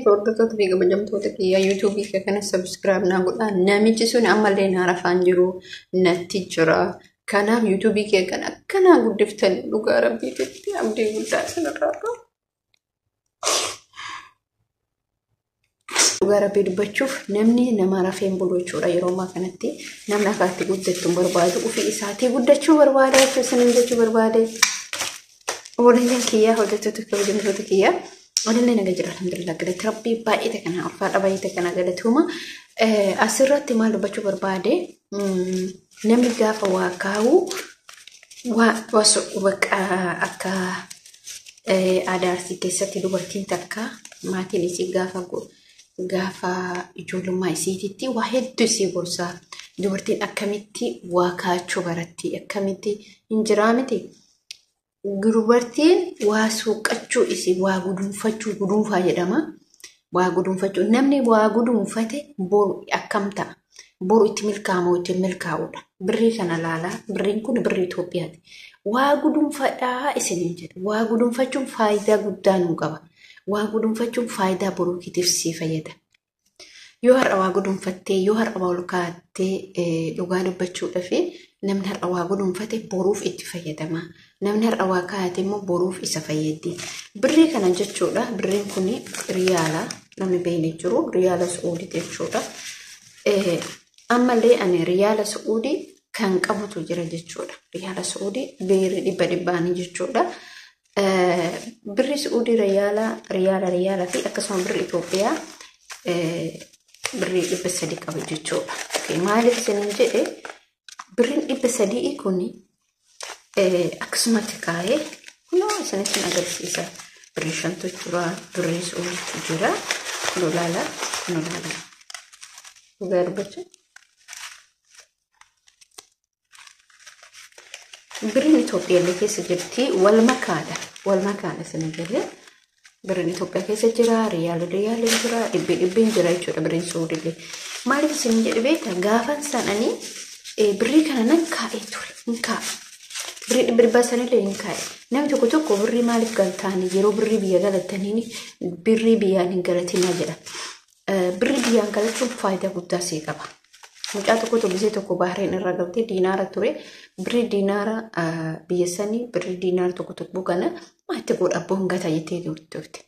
Hordoftoota fi kabajamtoota kiyyaa yuutuubii kee kana subscribe naa godhaa. Namichi sun ammallee na rafaan jiru natti jira. Kanaaf yuutuubii kee kana akkanaa guddiftan dhugaa rabbiititti abdii guddaa isinirraa qaba. Dhugaa rabbii dubbachuuf namni nama rafee hin bulu jechuudha yeroo ammaa kanatti namni akka itti guddattu hin barbaadu ofii isaatii guddachuu barbaada jechuudha isiniin jechuu barbaade. Obboleeyyan kiyyaa hordoftoota kabajamtoota kiyyaa walillee naga jira alhamdulillah galata rabbii baay'ee kana ulfaadha baay'ee kana galatuuma. Asirratti maal dubbachuu barbaade namni gaafa waa kaa'u waa akka aadaa Arsii keessatti dubartiin takka maatiin isii gaafa gaafa ijoollummaa isiititti waa hedduu isii gorsaa. Dubartiin akkamitti waa kaachuu baratti akkamitti hin jiraa miti. Dubartiin waa suuqachuu isii waa guduunfachuu guduunfaa jedhama. Waa guduunfachuu namni waa guduunfate boru akkam ta'a? Boru itti milkaa'amu itti milkaa'udha. Birrii kana laalaa birriin kun birrii Itoophiyaati. Waa guduunfadhaa isiniin jedha. Waa guduunfachuun faayidaa guddaa nuu qaba. Waa guduunfachuun faayidaa boruu keetiif si fayyada. Yoo har'a waa guduunfattee yoo har'a waa ol kaa'attee dhugaa dubbachuudhaaf namni har'a waa guduunfate boruuf itti fayyadama. Namni har'a waa kaa'ate immoo boruuf isa fayyaddi. Birrii kana jechuudha. Birriin kun riyaala namni beekne jiru riyaala Su'uudii jechuudha. Ammallee ani riyaala Su'uudii kan qabutu jira jechuudha. Riyaala Su'uudii birrii dhibba dhibbaanii jechuudha. Birri Su'uudii riyaala riyaala riyaala fi akkasuma birri Itoophiyaa birrii 300 qaba jechuudha. Maaliif isiniin jedhe birriin 300 kun akkasumatti kaa'ee kunoo isinitti agarsiisa. Birrii 5tu jira, birrii Su'uudiitu jira. Kunoo laala, kunoo laala. Dhugaa dubbachuu. Birriin Itoophiyaa illee keessa jirti. Wal makaadha. Wal makaadha isin galee. Birriin Itoophiyaa keessa jira, riyaala riyaala jira, dhibbi dhibbiin jira jechuudha birriin Su'uudillee. Maaliif isin jedhe beektaa gaafan sananii birrii kana nan kaa'ee ture. Hin kaa'e. Birrii dhibba dhibbaa sanillee hin kaa'e. Namni tokko tokko birrii maaliif galtaanii yeroo birrii biyya galataniin birrii biyyaan hin galatinaa jedha. Birrii biyyaan galachuun faayidaa guddaa sii qaba. Mucaa tokkotu gisee tokko Bahreen irraa galtee diinaara ture. Birrii diinaara biyya sanii birrii diinaara tokko tokko kana maatti godha abboon gata jettee turte.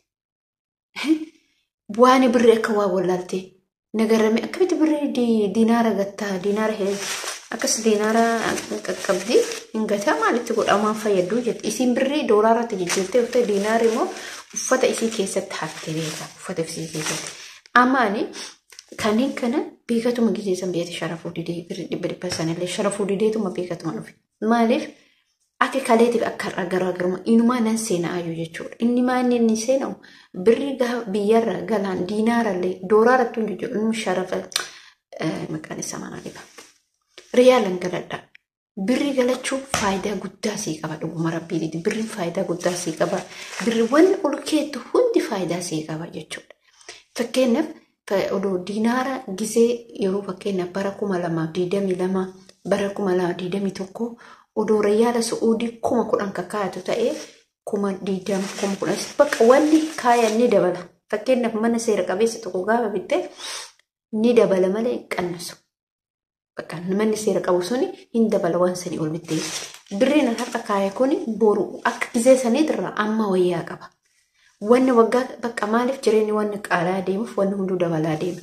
Waan birrii akka waa wallaaltee nagarame akkamitti birrii diinaara gattaa diinaara akkas diinaara qaqqabdi hin gataa maalitti godha waan fayyaduu jette. Isiin birrii doolaaratti jijjiirtee uffata diinaarri immoo uffata isii keessatti haftee beeka uffata isii keessatti. Amma ani kanneen kana beekatuma gisee san biyyatti sharafuu didee birrii dhibba dhibba sanallee sharafuu dideetuma beekatuma dhufe. Maaliif akka kaleetiif akka har'a garaagarummaa inumaa nan seenaa ayyuu jechuudha. Inni maan inni seena'u birrii biyyarra galaan diinaarallee doolaaratti hin jiru inni sharafa maqaan isaa mana dhiba. Riyaalan galadha. Birrii galachuun faayidaa guddaa sii qaba dhuguma rabbiitiiti. Birriin faayidaa guddaa sii qaba. Birriiwwan ol keettu hundi faayidaa sii qaba jechuudha. Fakkeenyaaf odoo diinaara gisee yeroo fakkeenyaaf bara 2022 bara 2021 odoo riyaala Su'uudii 10,000 kakaa'atu ta'ee 20,000 10,000 bakka wanni kaayan ni dabala. Fakkeenyaaf mana seera qabeessa tokko gaafa bitte ni dabala malee hin qannasu. Bakka manni seera qabu suni hin dabala waan sanii ol bittee. Birriin har'a kaaya kun boru akka gisee saniitirraa amma wayyaa qaba. Wanni waggaa bakka maaliif jireenyi wanni qaalaa deemuuf wanni hunduu dabalaa deema.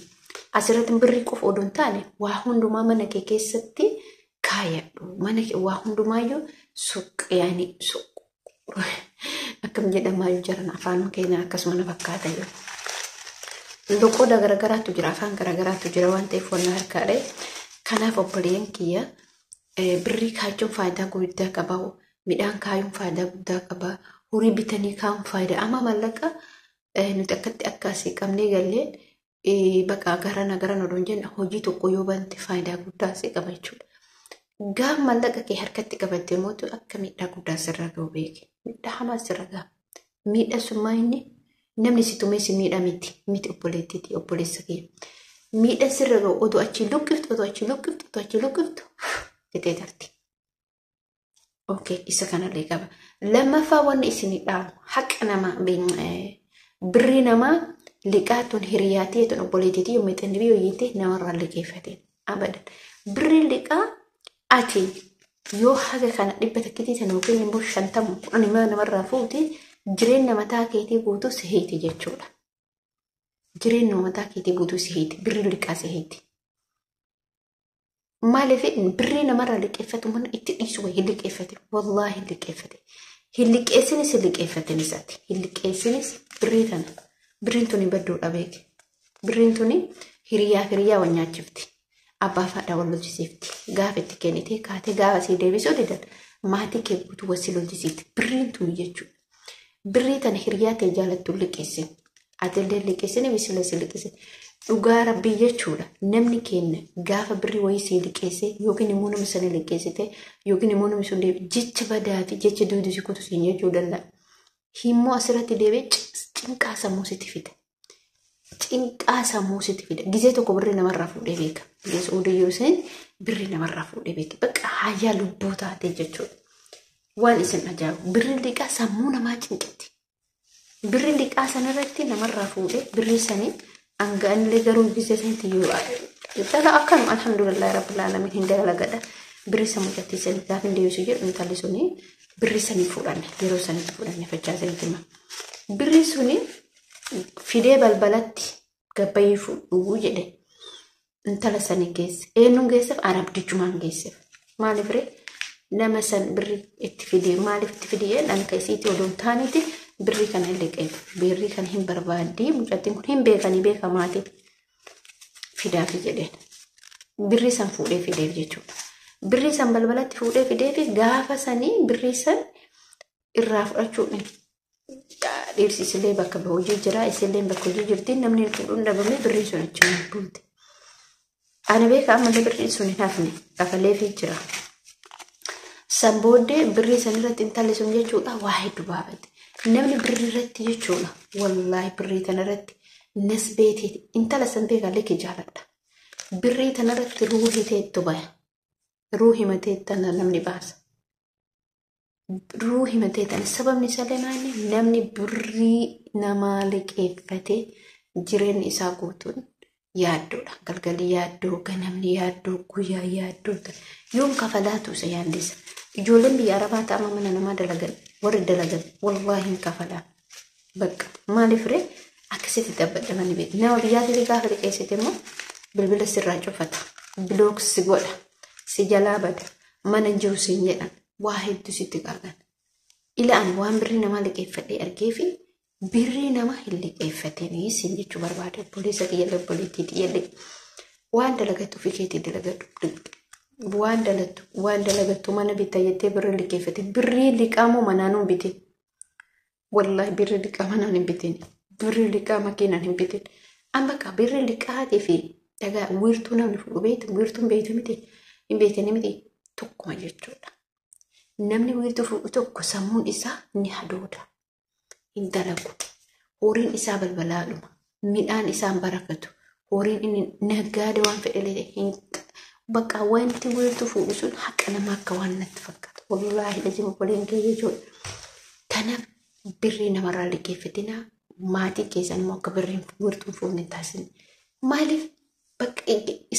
Asirratti birrii qofa odoo hin taane waa hundumaa mana kee keessatti kaayadhu. Mana kee waa hundumaayyuu suuq yaani suuq akkam jedhamaayyuu jiran afaan keenya akkasuma na fakkaata yoo. Loqoda garagaraatu jira afaan garagaraatu jira waan ta'eef wanna harkaadha. Kanaaf obboleeyyan kiyya birrii kaachuun faayidaa guddaa qaba. Midhaan kaayuun faayidaa guddaa qaba. Horii bitanii kaa'uun faayidaa. Amma mallaqa nuti akkatti akka asii qabnee gallee bakka garana garana odoo hin jenne hojii tokko yoo bante faayidaa guddaa asii qaba jechuudha. Gaaf mallaqa kee harkatti qabatte immoo akka miidhaa guddaa sirra ga'u beeki. Miidhaa hamaa sirra ga'a. Miidhaa sun maa inni namni si tumee si miidha miti. Miti obboleettiiti obboleessa kee. Miidhaa sirra ga'u odoo achi luqqiftu odoo achi luqqiftu odoo achi luqqiftu fixee tarti. Okay, isa kanallee qaba. Lammaffaa wanni isin dhaamu haqa namaa birrii namaa Liqaa tun hiriyaatii tun obboleettiitii yoo mixinni biyyoo jettee namarraa liqeeffateen abadan. Birriin liqaa ati yoo haga kana 100 sana yookiin immoo 50 10 immoo namarraa fuute jireenya mataa keetii guutuu si heeti jechuudha. Jireenya mataa keetii guutuu si heeti. Birriin liqaa si heeti. Maaliif birrii namarraa liqeeffatu mana itti dhiisu wayii hin liqeeffate. Wallaahi hin liqeeffate. Hin liqeessinis hin liqeeffatin isaati. Hin liqeessinis birrii tana. Birriin tuni badduudha beeki. Birriin tuni hiriyaa hiriyaa wal nyaachifti. Abbaa fi haadha wal lolchisiifti. Gaafa itti kennitee kaatee gaafa sii deebisuu didan maatii kee guutuu wal si lolchisiifti. Birriin tuni jechuudha. Birrii tana hiriyaa ta'e jaalattu liqeessin. Atillee liqeessin bisilee si liqeessin. Dhugaa rabbii jechuudha. Namni keenya gaafa birrii wayii sii liqeesse yookiin immoo nama sana liqeessite yookiin immoo namni sun deebi jecha badaa fi jecha duudu si kutu siin jechuu danda'a. Himmoo asirratti deebi'ee cinqaa sammuu sitti fida. Cinqaa sammuu sitti fida. Gizee tokko birrii namarraa fuudhee beeka. Biyya Suudii yeroo isin birrii namarraa fuudhee beeka. Bakka hayyaa lubbuu taatee jechuudha. Waan isin ajaa'ibu birriin liqaa sammuu namaa cinqitti. Birriin liqaa sanarratti namarraa fuudhee birrii sanii hanga garuu gizee sanitti yoo dhala akkanuma alhamdulillahi rabbil alamin hin dalagadha. Birrii san mucattii sanii gaafa hin deebisu jedhu intalli suni birrii sanii fuudhanne yeroo sanitti fuudhanne facaasanitti hima. Birrii suni fidee balbalatti gabbayii fuudhuu jedhe intala sanii geesse. Eenyuun geesseef? Arabdichumaan geesseef. Maaliif ree? Nama san birrii itti fidee maaliif itti fidee dhanka isiitii odoo hin taaneeti birrii kana hin liqeef. Birrii kana hin barbaaddii mucattiin kun hin beekanii beekamaati fidaafi jedheen. Birrii san fuudhee fideef jechuudha. Birrii san balbalatti fuudhee fideefi gaafa sanii birrii san irraa fudhachuun dhiirsi isillee bakka hojii jira isillee bakka hojii jirti namni fuudhuun dhabame birriin sun achi bulte. Ana beeka ammallee birriin sun hin hafne kafaleefii jira. San booddee birrii san irratti intalli sun jechuudha waa hedduu baafate. Namni birrii irratti jechuudha wallaahi birrii tana irratti nasbeeteeti intala san beekaa liqii jaaladha. Birrii tana irratti ruuhii teettu baya. Ruuhii matee tana namni baasa. Ruuhii matee tana sababni isaallee maali namni birrii namaa liqeeffatee jireenyi isaa guutuun yaaddoodha. Galgalli yaaddoo, ganamni yaaddoo, guyyaa yaaddoo. Yoom kafalaatu isa yaaddisa. Ijoolleen biyya Arabaa ta'ama mana namaa dalagan warri dalagan wallaahi hin kafalaa. Bakka maaliif ree akkasitti xabbadhamanii beeku. Nama biyyaatti gaafa liqeessite immoo bilbila sirraa cufata. Block si godha. Si jalaa bada. Mana jiru siin jedhan. Waa hedduu sitti qaagan. Ila ani waan birrii namaa liqeeffadhee argee fi birrii nama hin liqeeffatanii siin jechuu barbaada. Obboleessa kiyyallee obboleettii kiyyallee waan dalagattu ofii keetii dalagadhu. Waan dalattu waan dalagattu mana bitta jettee birrii liqeeffate. Birrii liqaa moo manaan hin bitin. Wallaahi birrii liqaa manaan hin bitin. Birrii liqaa makiinaan hin bitin. Amma bakka birrii liqaatii fi dhagaa wiirtuu namni fuudhu beektu wiirtuun beektu miti hin beektanii miti tokkuma jechuudha. Namni wiirtuu fuudhu tokko sammuun isaa ni hadooda. Hin dalagu. Horiin isaa balbalaadhuma. Midhaan isaan barakatu. Horiin inni naggaade waan fedhe hin bakka wanti wiirtuu fuudhu sun haqa namaa akka waan natti fakkaatu. Wallaahi lazima obboleen kee jechuudha. Kanaaf birrii namarraa liqeeffatinaa maatii keessan immoo akka birriin wiirtuun fuudhne hin taasisne. Maaliif bakka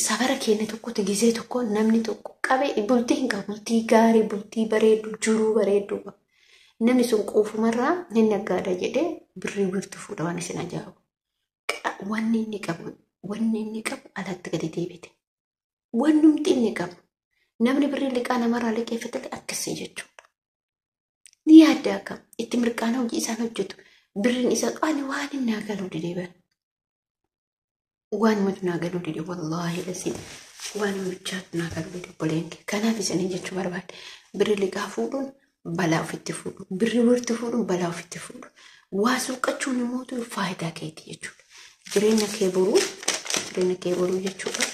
safara keenya tokkotti gizee tokko namni tokko qabee bultii hin qabu bultii gaarii bultii bareedu jiruu bareedu qaba. Namni sun quufumarraa hin naggaada jedhee birrii wiirtuu fuudha waan isin ajaa'ibu. Wanni inni qabu wanni inni qabu alatti gadi deebite. Wannumti inni qabu namni birrii liqaa namarraa liqeeffate akkasii jechuudha. Ni yaadda akkam itti mirqaana hojii isaan hojjetu birriin isaa qaani waan inni naa galuu didee bara. Waan matu naa galuu dide wallaahi lasiin waan michaatu naa galuu dide obboleen kee. Kanaaf isiniin jechuu barbaade birrii liqaa fuudhuun balaa ofitti fuudhu birrii wiirtuu fuudhuun balaa ofitti fuudhu waa suuqqachuun immoo faayidaa keeti jechuudha. Jireenya kee boruu jireenya kee boruu jechuudha.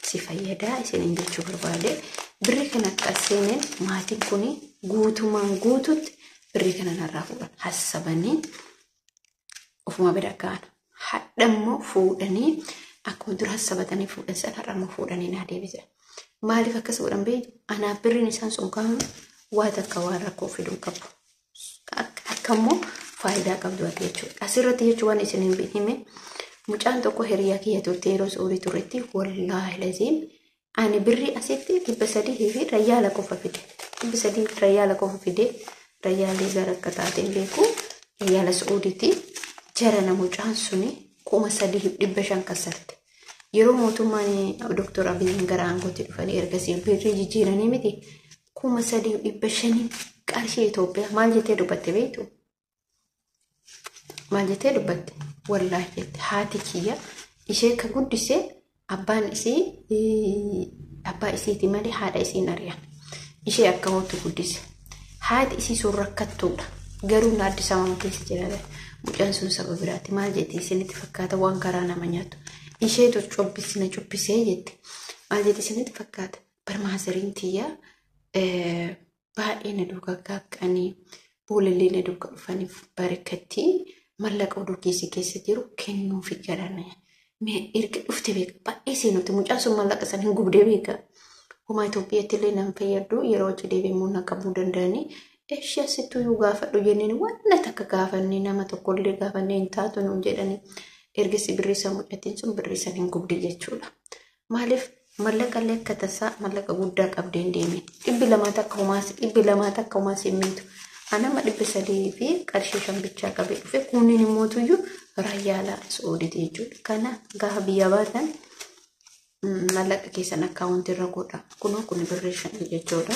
Si fayyadaa isiniin jechuu barbaade birrii kana akka seeneen maatiin kun guutumaan guututti birrii kana narraa fuudhan hassabanii ofuma bira ka'an. Hadha immoo fuudhanii akkuma dura hassabatanii fuudhan sana har'a immoo fuudhanii naa deebisan. Maaliif akkas godhan beektu? Anaaf birriin isaan sun ka'an waa takka waan rakkoo fiduu qabu. Akka immoo faayidaa qabdu ati jechuudha. Asirratti jechuun waan isin hin hime Mucaan tokko hiriyaa kiyya turte yeroo Suudii turetti, wallaahi laziim, ani birrii asitti 300 fi rayyaala qofa fide. 300 rayyaala qofa fide. Rayyaalii gara akka taateen beeku, rayyaala Suudiiti. Jarana mucaan suni 3500 kassarte. Yeroo mootummaan Doktor Abiyyiin gara aangootti dhufanii ergasii birrii jijjiiranii miti, 3500 qarshii Itoophiyaa. Maal jettee dubbatte beektu? Maal jettee dubbatte? Wallaahi jette, haati kiyya ishee ka guddise abbaan isii, abbaa isiiti malee haadha isiin ari'an. Ishee akka hootu guddise. Haati isii sun rakkattuudha. Garuu Addis Ababa keessa jiraata. Mucaan sun saba biraati. Maal jette isinitti fakkaata? Waan karaa nama nyaatu. Isheetu cubbisina cubbisee jette. Maal jette isinitti fakkaata? Barmaasariin tiyyaa baay'ee na duukaa gaaqqanii, boolallee na duukaa dhufaniif barakatti mallaqa oduu keessa keessa jiru kennuufi jedhan. Mee erga dhufte beeka baay'ee seenutti mucaan sun mallaqa sana hin gubdee beeka. Homaa Itoophiyaatti illee nan fayyadu, yeroo achi deebi'ee immoo na qabuu danda'anii. Ishee asittuu iyyuu gaafadhu jenneen, wanna takka gaafannee, nama tokkollee gaafannee hin taatu nuun jedhanii. Ergasi birrii isaa mucattiin sun birrii san hin gubdi jechuudha. Maaliif mallaqa illee akka tasaa mallaqa guddaa qabdee hin deemin. 200 takka homaas, 200 takka homaas hin miitu. Anama 300 fi qarshii 5 bichaa qabee dhufe, kunniin immoo tuyyuu rayyaala Suudiiti jechuudha. Kana gaafa biyya baatan mallaqa keessan akkaawuntii irra godha. Kunoo kun birrii 5 jechuudha.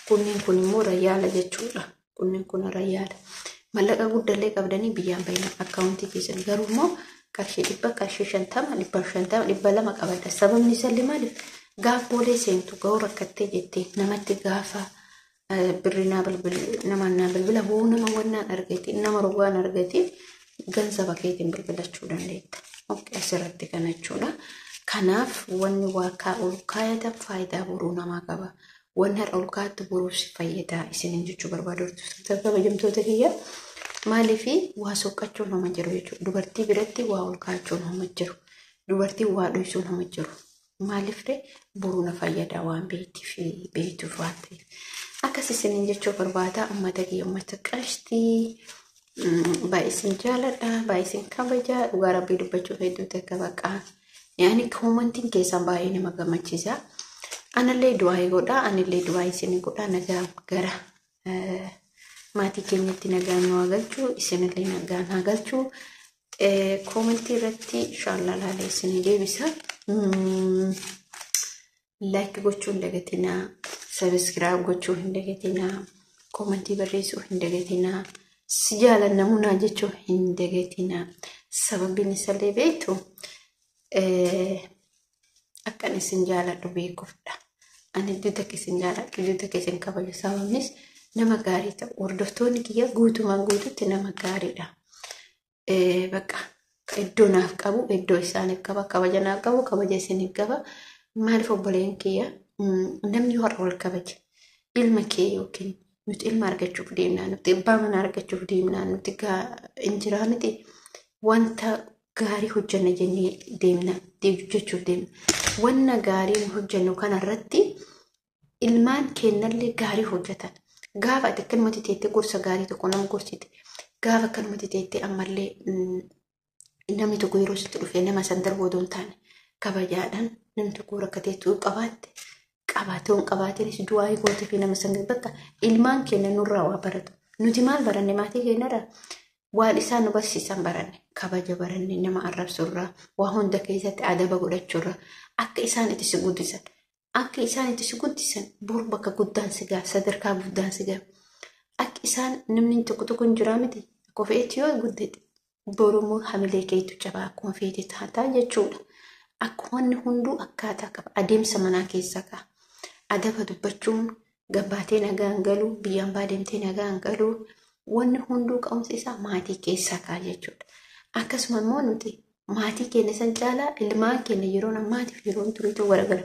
Kunniin kun immoo rayyaala jechuudha. Kunniin kun rayyaala. Mallaqa guddallee qabdanii biyyaan bahina akkaawuntii keessan, garuu immoo qarshii 100, qarshii 50, 150, 200 qabadha. Sababni isaallee maaliif? Gaaf boolee seentu ga'uu rakkattee jettee namatti gaafa birrii naa bilbil, nama naa bilbila hoo, nama wannaan argate, nama rogaan argate, gansaba keetiin bilbilachuu dandeetta. Okay, asirratti kana jechuudha. Kanaaf wanni waa kaa ol kaayatan faayidaa boruu namaa qaba. Wanni har'a ol kaa'attu boruuf si fayyada isiniin jechuu barbaadu, kabajamtoota kiyya. Maaliif waa soqqachuun homa jiru jechuudha. Dubartii biratti waa ol kaa'achuun homa jiru. Dubartii waa dhoysuun homa jiru. Maaliif boruu na fayyada waan beektiif beektuuf waan ta'eef. Akkas isiniin jechuu barbaada, uummata kiyya, uummata qashtii. Baay'ee isin jaaladha, baay'ee isin kabaja, dhugaa rabbii dubbachuuf hedduu takka baqaa. Yaani koomantiin keessan baay'ee nama gammachiisa. Anallee du'aa godha, anillee du'aa isin godha, nagaa gara maatii keenyatti nagaan nu haa galchu, isinillee nagaan haa galchu. Koomantii irratti inshallah laalee isinii deebisa. Like gochuu hin dagatinaa, subscribe gochuu hin dagatinaa, koomantii barreessuu hin dagatinaa, si jaalannamunaa jechuu hin dagatinaa. Sababiin isallee beektu, akkan isin jaaladhu beekuufdha. Ani iddoo takka isin jaaladhu, iddoo takka isin kabaja. Sababnis nama gaarii ta'u. Hordoftoonni kiyya guutumaan guututti nama gaariidha. Bakka iddoo naaf qabu, iddoo isaaniif qaba, kabaja naaf qabu, kabaja isiniif qaba. Maaliif obboleen kiyya, namni har'a wal kabaje ilma kee yookiin nuti ilma argachuuf deemnaa, nuti abbaa manaa argachuuf deemnaa, nuti hin jiraa miti, wanta gaarii hojjenna jennee deemna, hojjechuuf deemna. Wanna gaarii nu hojjennu kanarratti ilmaan keenyallee gaarii hojjetan. Gaafa ati akkanumatti teettee gorsa gaarii tokko nama gorsite, gaafa akkanumatti teettee ammallee namni tokko yeroo sitti dhufee nama san darbuu otoo hin taane kabajaadhaan, namni tokko rakkateetu qabaatte qabaatee hin qabaatinis du'aa gootee fi nama san bakka ilmaan keenya nurraa waa baratu. Nuti maal baranne maatii keenyarraa? Waan isaan nu barsiisan baranne, kabaja baranne, nama arrabsurraa, waa hunda keessatti adaba godhachuurraa, akka isaan itti si guddisan. Akka isaan itti si guddisan bor bakka guddaan si gaha, sadarkaa guddaan si gaha. Akka isaan namni tokko tokko hin jiraa miti. Akka fe'etti yoo guddate borummoo hamilee keetu cabaa, akkuma feete taataa jechuudha. Akka wanni hunduu akkaataa qaba. Adeemsa manaa keessa ka'a. Adaba dubbachuun, gabbaatee nagaan galuu, biyyaan baadeemtee nagaan galuu, wanni hunduu ka'umsi isaa maatii keessaa ka'a jechuudha. Akkasuma immoo nuti maatii keenya san caalaa ilmaan keenya yeroo ammaatiif yeroon turiitu garagara.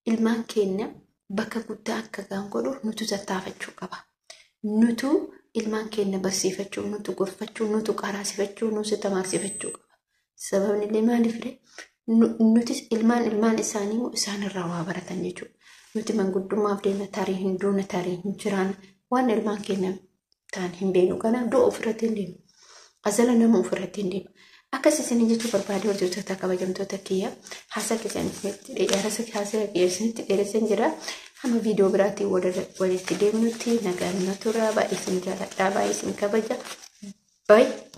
Ilmaan keenya bakka guddaa akka ga'an godhu nutu tattaafachuu qaba. Nutu ilmaan keenya barsiifachuu, nutu gorfachuu, nutu qaraasifachuu, nutu tamaarsifachuu qaba. Sababni illee maaliif ree? Nutis ilmaan ilmaan isaanii immoo isaanirraa waa baratan jechuudha. Nuti manguddummaaf deemna, tarii hin duuna, tarii hin jiraan, waan ilmaan keenya ta'an hin beeknu. Kanaaf du'a ofirratti hin deemu. Azala nama ofirratti hin deemu. Akkas isin jechuu barbaade, hordoftoota kabajamtoota kiyya, haasaa keessanitti dheeressan jira. Hamma viidiyoo biraatiin walitti deemnutti nagaan na tura. Baay'ee isin jaaladha, baay'ee isin kabaja. Baay'ee.